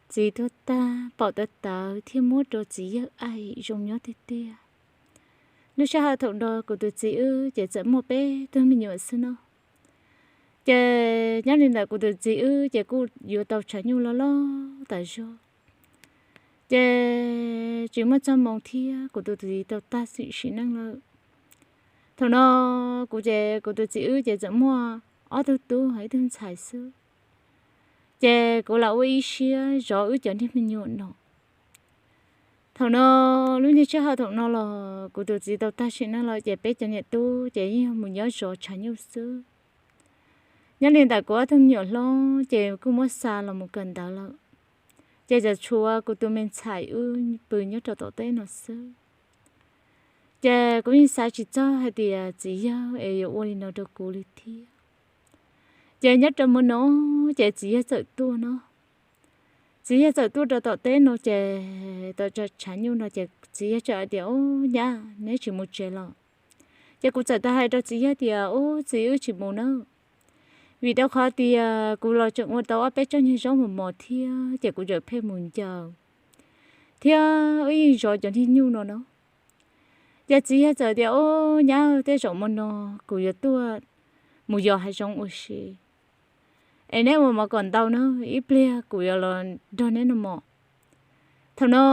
txiv tuag tag, pom tawv tawv thiab muab rau txiv yawg aim zoo nyob tiag tiag. Lub sij hawm thaum no kuv tus txiv wb ces txawm muaj peb tug me nyuam xwb no. Ces nyob li ntawm kuv tus txiv wb ces kuj yuav tau tshav nyuj loj loj tas zog. Ces tsis muaj txog moo thiab kuv tus txiv tau tag sim neej lawm. Thaum no kuv ces kuv tus txiv wb ces txawm muaj ob tug tub hos ib tug ntxhais xwb. Ces kuv lam ua ib siab zov wb cov niag me nyuam no. Thaum no, lub niag sij hawm thaum no los kuv tus txiv tau tag sim neej lawm ces peb cov niam tub ces yeej yog mus nyob zov tshav nyuj xwb. Nyob li ntawm kuv ob tug me nyuam hlob ces kuj muab xa los mus kawm ntawv lawm. Ces tseem tshuav kuv tus me ntxhais wb pw nyob rau tom teb no xwb. Ces kuv yeej xav tsis txog hais tias txiv yawg es yuav ua li no rau kuv li thiab. Ces nyob rau hmo no ces txiv yawg txawm tuaj no. Txiv yawg txawm tuaj rau tom teb no ces tau tshav nyuj no ces txiv yawg txawm hais tias, Ub, nyab, neb tsis mus tsev los? Ces kuv txawm tau hais rau txiv yawg tias, Ub, txiv, wb tsis mus na, vim rau qhov tias kuv los tseem ua tau ob peb tsob nyuag zaub mos mos thiab ces kuv tseem pheej mus ncaws thiab wb yeej zov cov niag nyuj no no. Ces txiv yawg txawm tias, Ub, nyab, tej zaum hmo no kuv yuav tuaj mus yos hav zoov ua si, es neb ua mov kom ntau na, ib pliag kuv yuav los nrog neb noj mov. Thaum no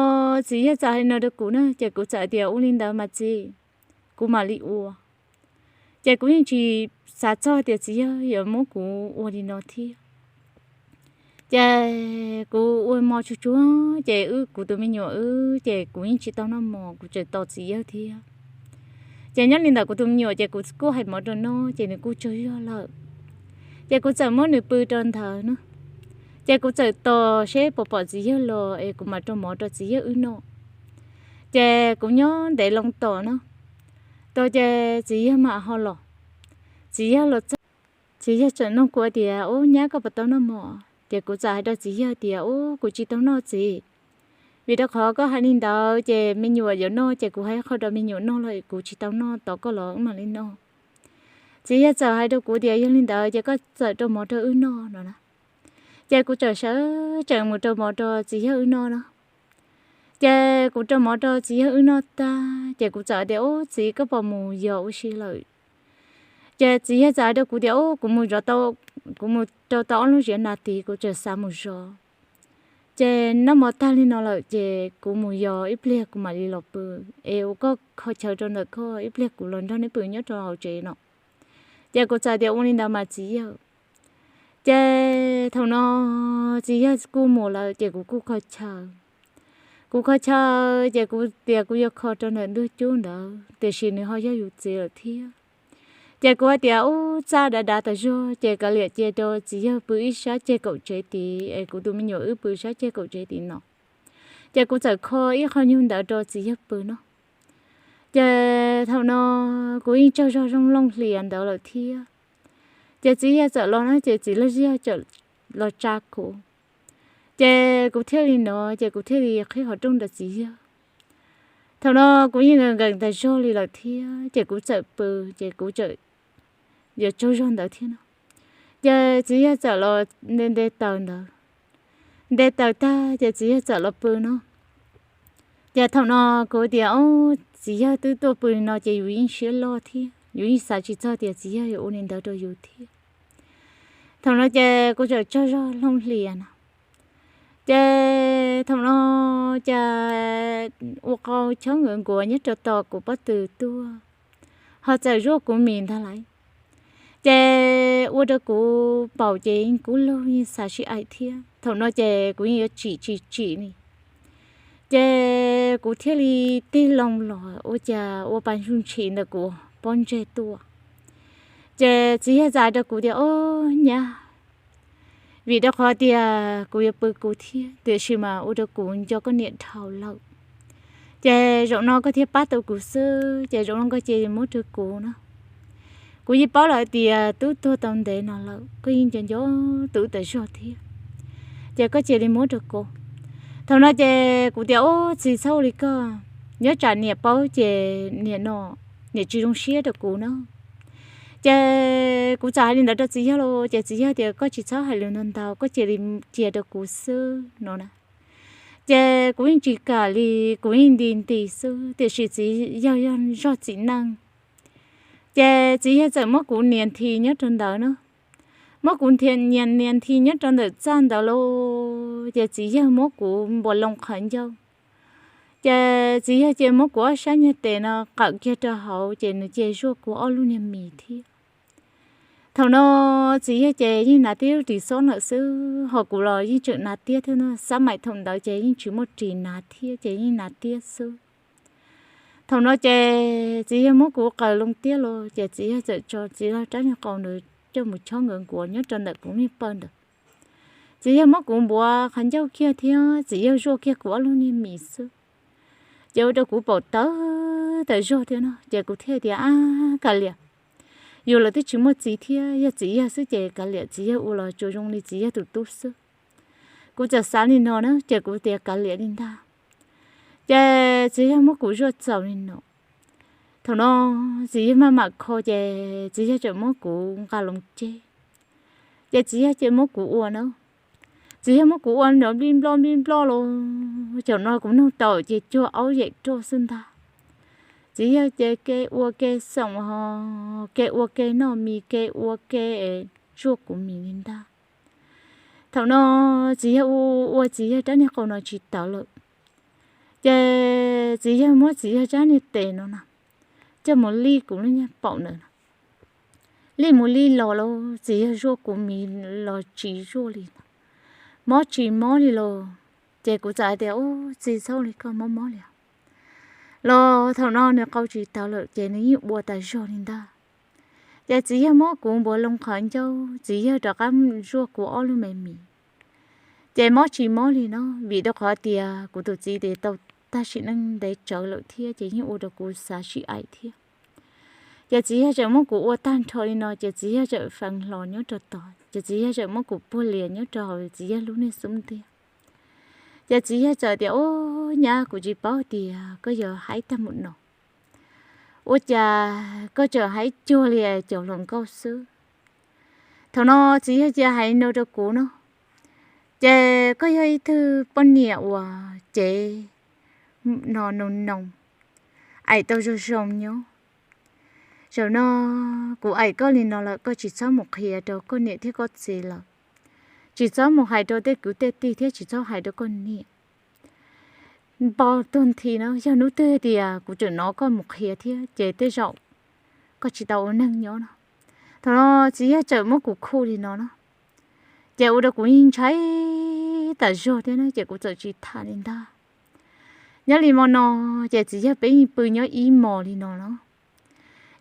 txiv yawg txawm hais li no rau kuv na ces kuv txawm tias, Ua li ntawd mas txiv, kuv mam li ua. Ces kuv yeej tsis xav txog tias txiv yawg yuav muab kuv ua li no thiab. Ces kuv ua mov tsuag tsuag ces wb, kuv tus me nyuam wb ces kuv yeej tsis tau noj mov, kuv tseem tos txiv yawg thiab. Ces nyob li ntawm kuv tus me nyuam ces kuv kuj hais mov rau nws ces nws kuj tsaug zog lawm. Ces kuv txawm muab nws pw rau ntawd na. Ces kuv txawm tos seb puas pom txiv yawg los es kuv mam rau mov rau txiv yawg wb noj. Ces kuv nyob ntev loo tos no, tos ces txiv yawg mam ho los. Txiv yawg los txog, txiv yawg txawm nug kuv tias, Ub, nyab, koj puas tau noj mov? Ces kuv txawm hais rau txiv yawg tias, Ub, kuv tsis tau noj txiv, vim rau qhov koj hais li ntawd ces me nyuam yuav noj ces kuv hais qhov rau me nyuam noj los kuv tsis tau noj, tos koj los wb mam li noj. Txiv yawg txawm hais rau kuv tias, Yog li ntawd ces koj txawm rau mov rau wb noj no na. Ces kuv txawm sawv tsees mus rau mov rau txiv yawg wb noj no. Ces kuv rau mov rau txiv yawg wb noj tag ces kuv txawm tias, Ub, txiv, koj puas mus yos ua si lawm? Ces txiv yawg txawm hais rau kuv tias, Ub, kuv mus zov tau, kuv mus rau tau ob lub ziav nas tis, kuv tseem xav mus zov. Ces noj mov tag li no lawm ces kuv mus yos ib pliag kuv mam li los pw, es ua koj kho chaw rau ntawm koj, ib pliag kuv los nrog neb pw nyob rau hauv tsev no. Ces kuv txawm tias, Ua li ntawd mas txiv yawg. Ces thaum no txiv yawg kuj mus lawm ces kuv kuj kho chaw. Kuv kho chaw ces kuv tias kuv yuav kho rau ntawm ntug cub ntawd, tiam sis nws ho yog yus txiv lawm thiab. Ces kuv hais tias, Ub, txaj dav dav tas zog ces kav liam cia rau txiv yawg pw ib sab ceg kaum tsev tid es kuv tus me nyuam wb pw sab ceg kaum tsev tid no. Ces kuv txawm kho ib qho nyuag ntawd rau txiv yawg pw no. Ces thaum no kuv yeej tsaug zog looj hlias ntawd lawm thiab. Ces txiv yawg txawm los no ces txiv yawg txawm los tsa kuv. Ces kuv thiaj li no ces kuv thiaj li qhib qhov rooj rau txiv yawg. Thaum no kuv yeej nkees nkees tas zog li lawm thiab ces kuv txawm pw, ces kuv txawm yuav tsaug zog ntawd thiab no. Ces txiv yawg txawm los nte nte taws ntawd. Nte taws tag ces txiv yawg txawm los pw no. Ces thaum no kuv tias, Ob, txiv yawg twb tuaj pw no ces yus yeej siab loj thiab yus yeej xav tsis txog tias txiv yawg yuav ua li ntawd rau yus thiab. Thaum no ces kuv txawm tsaug zog looj hlias no. Ces thaum no ces ua qau chob nkuav nkuav nyob rau tom kuv pob tw tuaj, ho txawm zuaj kuv mis ntag lauj. Ces ua rau kuv paum ces yeej kub lug yeej xav sib aim thiab. Thaum no ces kuv yeej yuav tsim tsis tsim li. Ces kuv thiaj li tig loo los ua cas ua pas ntsuj ntshis ntawm kuv pob ntseg tuaj. Ces txiv yawg txawm hais rau kuv tias, Ob, nyab, vim rau qhov tias kuv yuav pw kuv thiab, tiam sis mas ua rau kuv nco koj niam dhau lawm. Ces zaum no koj thiaj pab tau kuv xwb, ces zaum no koj cia li muab rau kuv no. Kuv yeej paub lawm tias tub tuag tau ntev no lawm, koj yeej nco nco tub tas zog thiab, ces koj cia li muab rau kuv. Thaum no ces kuv tias, Ub, txiv, txhob ua li koj, nyob tsam niam paub ces niam no, niam tsis zoo siab rau kuv no. Ces kuv txawm hais li ntawd rau txiv yawg los ces txiv yawg tias, Koj tsis txhob hais lus ntau ntau, koj cia li cia rau kuv xwb no na. Ces kuv yeej tsis kam li, kuv yeej nti nti xwb, tiam sis txiv yawg yog zog txiv neej. Ces txiv yawg txawm muab kuv nias nthi nyob rau ntawd na, muab kuv nias nias nthi nyob rau ntawm txaj ntawd lauj, ces txiv yawg muab kuv npuav loo qhov ncauj. Ces txiv yawg ces muab kuv ob sab niag tes no qawm kiag rau hauv, ces nws cia zuaj kuv ob lub niag mis thiab. Thaum no txiv yawg ces yeej hnav tib lub ris xob lawm xwb, ho kuv los yeej tseem hnav tiab thiab no, xab maim thaum ntawd ces yeej tsis muaj ris hnav thiab, ces yeej hnav tiab xwb. Thaum no ces txiv yawg muab kuv qawm loo tiab los, ces txiv yawg txawm tso txiv yawg rab niag qau ntawd coj mus chob nkawd nkuav nyob rau ntawm kuv niag pawg ntawd. Txiv yawg muab kuv npuav qhov ncauj kiag thiab txiv yawg zuaj kiag kuv ob lub niag mis xwb. Ces ua rau kuv paum tawv tawm zog thiab no, ces kuv thiaj tias, Ab, kav liam, yus los twb tsis muaj txiv thiab, yog txiv yawg xwb ces kav liam, txiv yawg ua los tsuas zoo li txiv yawg tus tub xwb. Kuv txawm xav li no na, ces kuv tias kav liam li ntag. Ces txiv yawg muab kuv zuaj txaus li no. Thaum no txiv yawg maj mam kho, ces txiv yawg txawm muab kuv nqa loo ceb. Ces txiv yawg ces muab kuv ua na, txiv yawg muab kuv ua nrov nplij nploj nplij nploj los, thaum no kuv nug tau ces cuag aub yem roj xwb ntag. Txiv yawg ces ke ua ke xoom ho, ke ua ke noj mis, ke ua ke zuaj kuv mis li ntag. Thaum no txiv yawg ua ua txiv yawg rab niag qau no tsis tawv lawm, ces txiv yawg muab txiv yawg rab niag tes no na coj mus lij kuv lub niag paum ntawd no. Lij mus lij los los txiv yawg zuaj kuv mis los tsis zuaj li no, mob tsis mob li los. Ces kuv txawm hais tias, Ub, txiv, txhob li koj mob mob li os. Los thaum no nws qau tsis tawv lawm ces nws yeej ua tas zog li ntag. Ces txiv yawg muab kuv npuav loo qhov ncauj, txiv yawg rov qab zuaj kuv ob lub me mis. Ces mob tsis mob li no, vim rau qhov tias kuv tus txiv ces tau tag sim neej ntev tsawv lawm thiab, ces yeej ua rau kuv xav sib aim thiab. Ces txiv yawg txawm muab kuv ua tag nrho li no, ces txiv yawg txawm fees hlo nyob rau tod, ces txiv yawg txawm muab kuv puag lias nyob rau hauv txiv yawg lub niag xub ntiag. Ces txiv yawg txawm tias, Ub, nyab, kuv tsis paub tias koj yuav haib tag mus no. Ua cas koj tseem haib cuag li caum hluas nkauj xwb? Thaum no txiv yawg cia hais no rau kuv no, ces koj yog ib tug poj niam uas cev no noo noo, aim tau zoo zoo nyob. Zaum no kuv aim koj li no lawm, koj tsis txhob mus qhia rau koj niam thiab koj txiv lawm. Tsis txhob mus hais rau tej kwv tej tij thiab tsis txhob hais rau koj niam. Npau tuag nthi no, yog hnub twg tias kuv tseem hnov koj mus qhia thiab ces tej zaum koj tsis tau ua neeg nyob no. Thaum no txiv yawg txawm muab kuv khuj li no na, ces ua rau kuv yeej ntshai tas zog thiab na, ces kuv txawm tsis tham li ntag. Nyob li mo no, ces txiv yawg peb yeej pw nyob ib hmos li no na.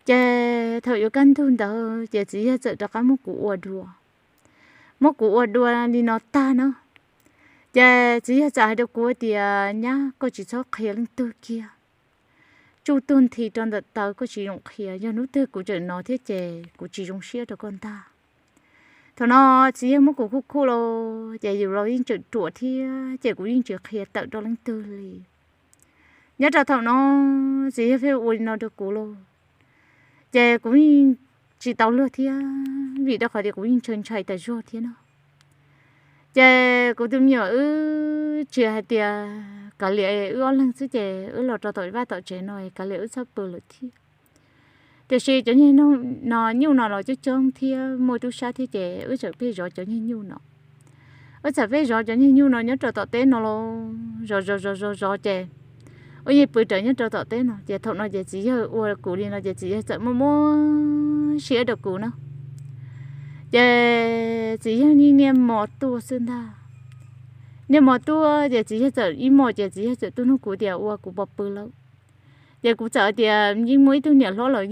Ces thaum yuav kaj ntug ntawd ces txiv yawg txawm rov qab muab kuv ua dua. Muab kuv ua dua li no tag na, ces txiv yawg txawm hais rau kuv tias, Nyab, koj tsis txhob qhia leej twg kiag. Tsuj tuag nthi rau ntawm taw, koj tsis zoo qhia, yog hnub twg kuv tseem hnov thiab ces kuv tsis zoo siab rau koj ntag. Thaum no txiv yawg muab kuv khuj khuj los ces yus los yeej tseem ruam thiab, ces kuv yeej tsis qhia tawm rau leej twg li. Nyob rau thaum no txiv yawg pheej ua li no rau kuv los, ces kuv yeej tsis tau luag thiab, vim rau qhov tias kuv yeej ntshai ntshai tas zog thiab no. Ces kuv tus me nyuam wb tsis hais tias kav liam wb ob leeg xwb, ces wb los rau tom vaj tom tsev no kav liam wb txhob pw lawm thiab. Tiam sis cov niag no nyuj no los coob coob thiab muaj tub sab thiab, ces wb txawm pheej zov cov niag nyuj no. Wb txawm pheej zov cov niag nyuj no nyob rau tom teb no los zov zov zov zov zov ces wb yeej pw raws nyob rau tom teb no. Ces thaum no ces txiv yawg ua kuv li no ces txiv yawg txawm muaj muab siab rau kuv na. Ces txiv yawg niaj niaj hmo tuaj xwb ntag. Niaj hmo tuaj ces txiv yawg txawm ib hmos ces txiv yawg txawm tuaj nug kuv tias ua kuv puas pw lawm. Ces kuv txawm tias yeej muaj ib tug niam hlob lawm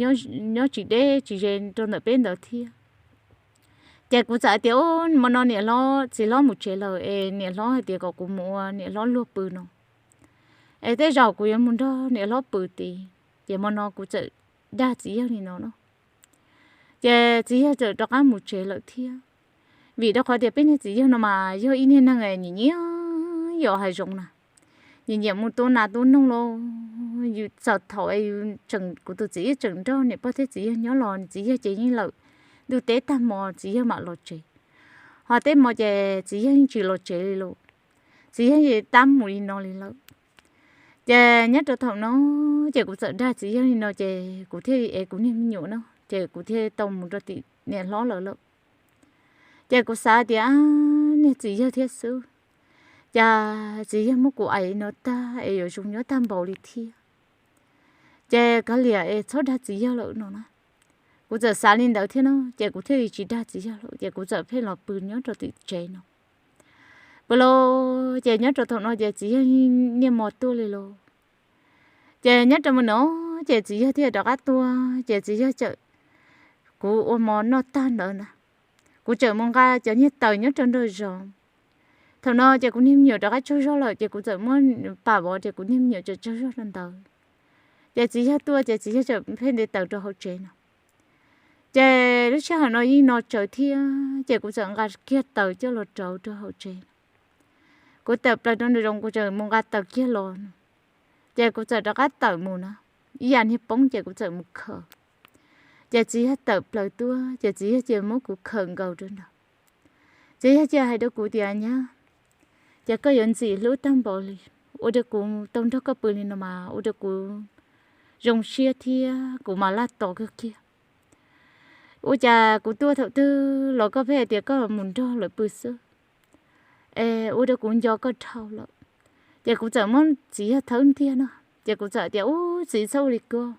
nyob tsis deb tsis ze rau ntawm peb ntawd thiab. Ces kuv txawm hais tias, Ub, hmo no niam hlob txiv hlob mus tsev lawm es niam hlob hais tias kom kuv mus ua niam hlob luag pw no, es tej zaum kuv yuav mus nrog niam hlob pw tid. Ces hmo no kuv txawm dag txiv yawg li no no, ces txiv yawg txawm rov qab mus tsev lawm thiab. Vim rau qhov tias peb niag txiv yawg no mas yog ib niag neeg nyiam nyiam yos hav zoov na, nyiam nyiam mus tua nas tua noog los. Yus txog thaum kuv tus txiv yawg tseem nrog niam pog thiab txiv yawg nyob los txiv yawg ces yeej lawm ntuj teb tag hmo txiv yawg mam los tsev, ho tej hmo ces txiv yawg yeej tsis los tsev li los. txiv yawg tab mus li no li lawm. Ces nyob rau thaum no ces kuv txawm dag txiv yawg li no ces kuv thiaj ev kuv niag me nyuam no ces kuv thiaj tau mus rau tim niam hlob lawm lawm. Ces kuv xav tias niag txiv yawg thiab xwb, cas txiv yawg muab kuv aim no tag es yuav zoo nyob tag npaum li thiab. Ces kav liam es txhob dag txiv yawg lawm no na. Kuv txawm xav li ntawd thiab no ces kuv thiaj li tsis dag txiv yawg lawm ces kuv txawm pheej los pw nyob rau tim tsev no. Pw los ces nyob rau thaum no ces txiv yawg niaj hmo tuaj li los. Ces nyob rau mus no ces txiv yawg thiaj rov qab tuaj ces txiv yawg txawm, kuv ua mov noj tag ntawd na, kuv txawm mus nqa cov niag taws nyob rau nraum zoov. Thaum no ces kuv niag me nyuam rov qab tsaug zog lawm ces kuv txawm muab pam vov ces kuv niag me nyuam txawm tsaug zog rau ntawd. Ces txiv yawg tuaj ces txiv yawg txawm pheej nte taws rau hauv tsev no. Ces lub sij hawm no yeej no tsawv thiab ces kuv txawm nqa kiag taws coj los rauv rau hauv tsev no. Kuv tawm plaws rau nraum zoov kuv txawm mus nqa taws kiag los no. Ces kuv txawm rov qab tawm mus na, ib yam niag poob ces kuv txawm mus khaws. Ces txiv yawg tawm plaws tuaj ces txiv yawg cia muab kuv khawm nkaus rau ntawd. Txiv yawg cia hais rau kuv tias, Nyab, ces koj yuav ntxim hlub tag npaum li, ua rau kuv tau nrog koj pw li no mas ua rau kuv zoo siab thiab kuv mas laj tos kawg kiag. Ua cas kuv tuaj thaum twg los koj pheej hais tias koj mus nrog lawv pw xwb, es ua rau kuv nco koj dhau lawm. Ces kuv txawm muab txiv yawg thawb ntiag no, ces kuv txawm tias, Ub, txiv, txhob ua li koj.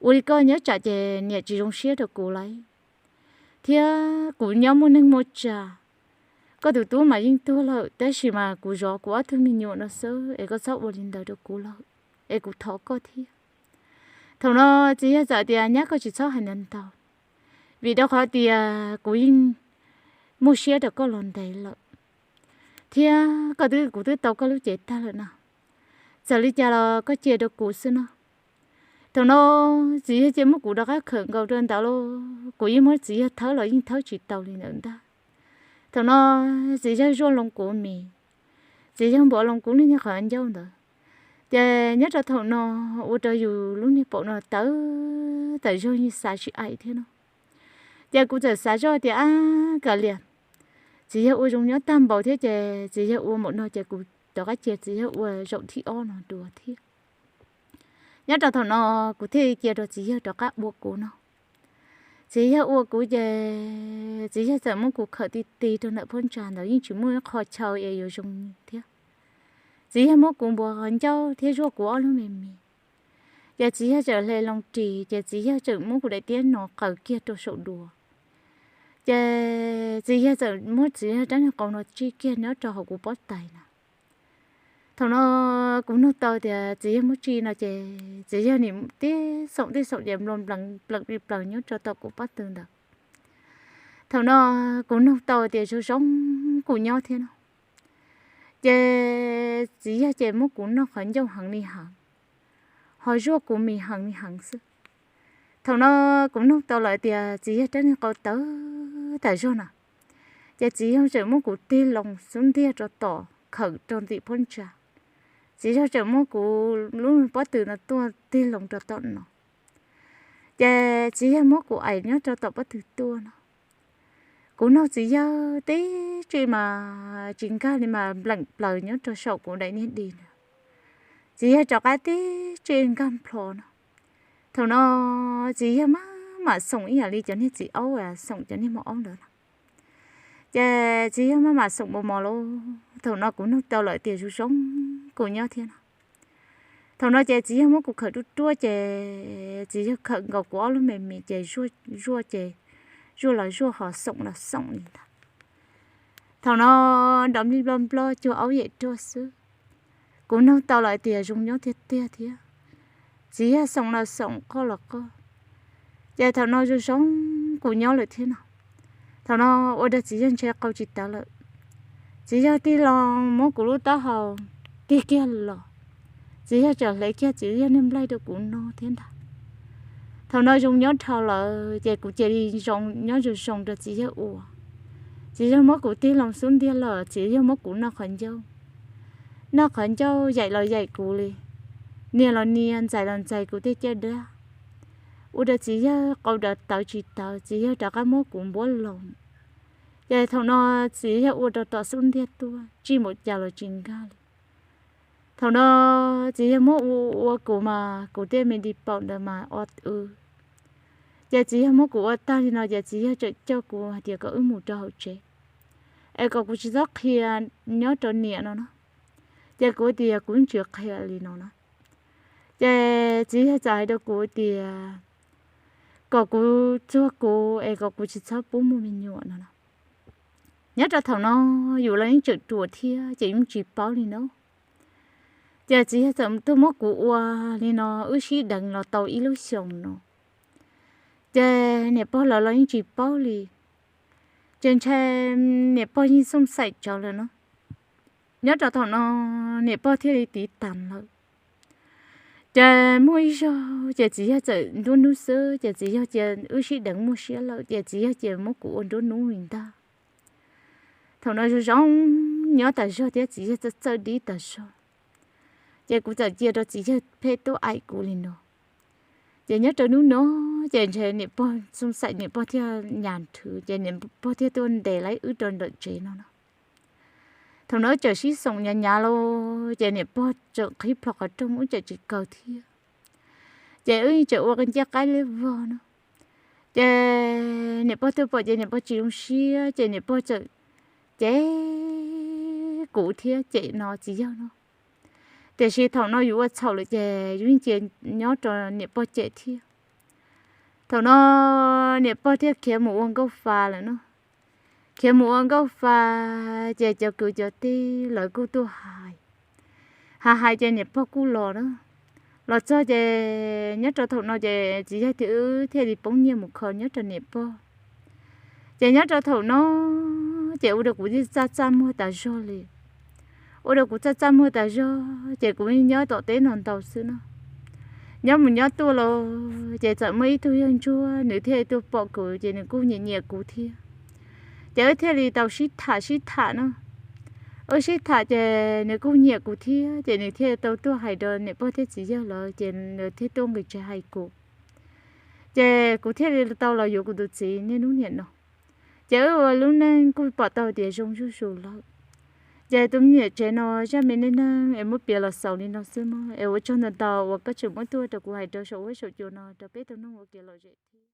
Ua li koj nyob tsam ces niam tsis zoo siab rau kuv lauj, thiab kuv nyob muaj neej muaj tsa. Koj tus tub mas yeej tuag lawm tab sis mas kuv zov kuv ob tug me nyuam no xwb es koj txhob ua li ntawd rau kuv lawm, es kuv thov koj thiab. Thaum no txiv yawg txawm tias, Nyab, koj tsis txhob hais ntau ntau, vim rau qhov tias kuv yeej muaj siab rau koj los ntev lawm, thiab koj twb, kuv twb tau koj lub cev tag lawm no. Txawm li cas los koj cia rau kuv xwb no. Thaum no txiv yawg cia muab kuv rov qab khawm nkaus rau ntawd los kuv yeej muab txiv yawg thawb los yeej thawb tsis tau li ntawd ntag. Thaum no txiv yawg zuaj loo kuv mis, txiv yawg npuav loo kuv lub niag qhov ncauj ntawd. Ces nyob rau thaum no ua rau yus lub niag paum no tawv tawm zog, yeej xav tsis aim thiab no. Ces kuv txawm xav zoj tias, Ab, kav liam, txiv yawg ua zoo nyob tag npaum thiab ces txiv yawg ua npaum no ces kuv rov qab cia txiv yawg ua zaum thib ob no dua thiab. Nyob rau thaum no kuv thiaj cia rau txiv yawg rov qab ua kuv no. Txiv yawg ua kuv ces txiv yawg txawm muab kuv khawm ti ti rau ntawm phab ntsa ntawd, yeej tsis muaj ib qho chaw es yuav zoo thiab. Txiv yawg muab kuv npuav qhov ncauj thiab zuaj kuv ob lub me mis. Ces txiv yawg txawm hle loo ris ces txiv yawg txawm muab kuv daim tiab no qaws kiag rau saum duav. Ces txiv yawg txawm muab txiv yawg rab niag qau no tsij kiag nyob rau hauv kuv pob tais na. Thaum no kuv nug tau tias txiv yawg muab tsij no ces txiv yawg nim tib xoom tib xoom ces nplo nplees plaws li plaws nyob rau tom kuv pob tw ntawd. Thaum no kuv nug tau tias zoo zoo kuv nyob thiab no. Ces txiv yawg ces muab kuv noj qhov ncauj heev li heev, ho zuaj kuv mis heev li heev xwb. Thaum no kuv nug tau lawm tias txiv yawg rab niag qau tawv tas zog na, ces txiv yawg txawm muab kuv tig loo xub ntiag rau tom khawm rau ntim phab ntsa. Txiv yawg txawm muab kuv lub pob tw no tuaj tig loo rau tom no. Ces txiv yawg muab kuv aim nyob rau tom pob tw tuaj no. Kuv nug txiv yawg tib tsi mas tsis nkag li mas npleem plaws nyob rau saum kuv daim niag di na. Txiv yawg rov qab tib tsi nkag nplho no. Thaum no txiv yawg maj mam xoom ib yam li cov niag txiv aub xoom cov niag mos aub ntawd no. Ces txiv yawg maj mam xoom mos mos lauj. Thaum no kuv nug tau lawm tias zoo zoo kuv nyob thiab no. Thaum no ces txiv yawg muab kuv khawm ruaj ruaj ces txiv yawg khawm nkaus kuv ob lub me mis ces zuaj ces zuaj los zuaj ho xoom los xoom li ntawd. Thaum no nrov nplij nploj nploj cuag aub yam ruaj xwb. Kuv nug tau lawm tias zoo nyob tiag tiag thiab. Txiv yawg xoom los xoom qoj los qoj. Ces thaum no zoo zoo kuv nyob lawm thiab no. Thaum no ua rau txiv yawg ntshe qau tsis tawv lawm. Txiv yawg tig loo muab kuv lub taub hau tig kiag los. Txiv yawg txawm hle kiag txiv yawg niag nplaig rau kuv noj thiab ntag. Thaum no zoo nyob dhau lawm ces kuv cia li zoo nyob zoo zoo rau txiv yawg ua. Txiv yawg muab kuv tig loo xub ntiag los txiv yawg muab kuv noj qhov ncauj. Noj qhov ncauj yaim los yaim kuv li, nias los nias, ntxais los ntxais kuv tej caj dab. Ua rau txiv yawg qau dav tawv tsis tawv, txiv yawg rov qab muab kuv npuab loo. Ces thaum no txiv yawg ua rau tom xub ntiag tuaj, tsis npaum cas los tsis nkag li. Thaum no txiv yawg muab ua ua kuv mas kuv tej me di paum ntawd mas o w. Ces txiv yawg muab kuv ua tag li no ces txiv yawg tseem coj kuv hais tias kom wb mus rau hauv tsev, es kom kuv tsis txhob qhia nyob rau niam no no. Ces kuv tias kuv yeej tsis qhia li no no. Ces txiv yawg txawm hais rau kuv tias kom kuv txuag kuv es kom kuv tsis txhob pub muaj me nyuam no no. Nyob rau thaum no yus los yeej tseem ruam thiab ces yeej tsis paub li no. Ces txiv yawg txawm tuaj muab kuv ua li no, wb sib deev los tau ib lub xyoos no. Ces niam pog lawv los yeej tsis paub li. Ces ntshai niam pog yeej xoom xaim tsawv lawm no. Nyob rau thaum no niam pog thiaj li tiv tas lawm. Ces muaj ib zaug ces txiv yawg txawm nruab hnub xwb ces txiv yawg cia wb sib deev muaj siab lawm ces txiv yawg cia muab kuv ua nruab hnub li ntag. Thaum no zoo zoo nyob tas zog thiab txiv yawg txawj txawj dib tas zog. Ces kuv txawm cia rau txiv yawg pheej tuaj aim kuv li no. Ces nyob rau hnub no ces ntshe niam pog xoom xaim niam pog thiaj nyas nrhw ces niam pog thiaj tuaj ntes lawv wb rau ntawm tsev no no. Thaum no wb txawm sib xoom hnyav hnyav los ces niam pog txawm qhib plho qhov rooj wb txawm tsis kaw thiab. Ces wb txawm ua ncaj qaib liab vog no. Ces niam pog tuaj pom ces niam pog tsis zoo siab ces niam pog txawm cem kuv thiab cem no txiv yawg no. Tiam sis thaum no yus ua txhaum lawm ces yus yeej cia nyob rau niam pog cem thiab. Thaum no niam pog thiaj khiav mus ua nkauj fa lawm no. Khiav mus ua nkauj fa ces cov kwv cov tij lawv kuj tuaj hais. Hais hais ces niam pog kuj los na. Los txog ces nyob rau thaum no ces txiv yawg thiab wb thiaj li poob nyiaj mus kho nyob rau niam pog. Ces nyob rau thaum no ces ua rau kuv txaj txaj muag tas zog li. Ua rau kuv txaj txaj muag tas zog ces kuv nyob tom teb no ntau xwb no. Nyob mus nyob tuaj los ces txawm muaj ib tug yawg ntsuag nws thiaj tuaj pom kuv ces nws kuj nyiam nyiam kuv thiab. Ces wb thiaj li tau sib tham sib tham no. Wb sib tham ces nws kuj nyiam kuv thiab ces nws thiaj tau tuaj hais rau niam pog thiab txiv yawg lawv ces nws thiaj tuaj nqis tsev hais kuv. Ces kuv thiaj li tau los yuav kuv tus txiv niaj hnub niam no. Ces wb ua lub neej kuj pom tau tias zoo zuj zus lawm. Ces tus me nyuam tsev no zaj me neej neeg es muab piav los xaus li no xwb mog es ua tsaug ntau ntau uas koj tseem muab tuaj rau kuv hais rau saum huab saum cua no rau peb tau mloog ua kev lom zem.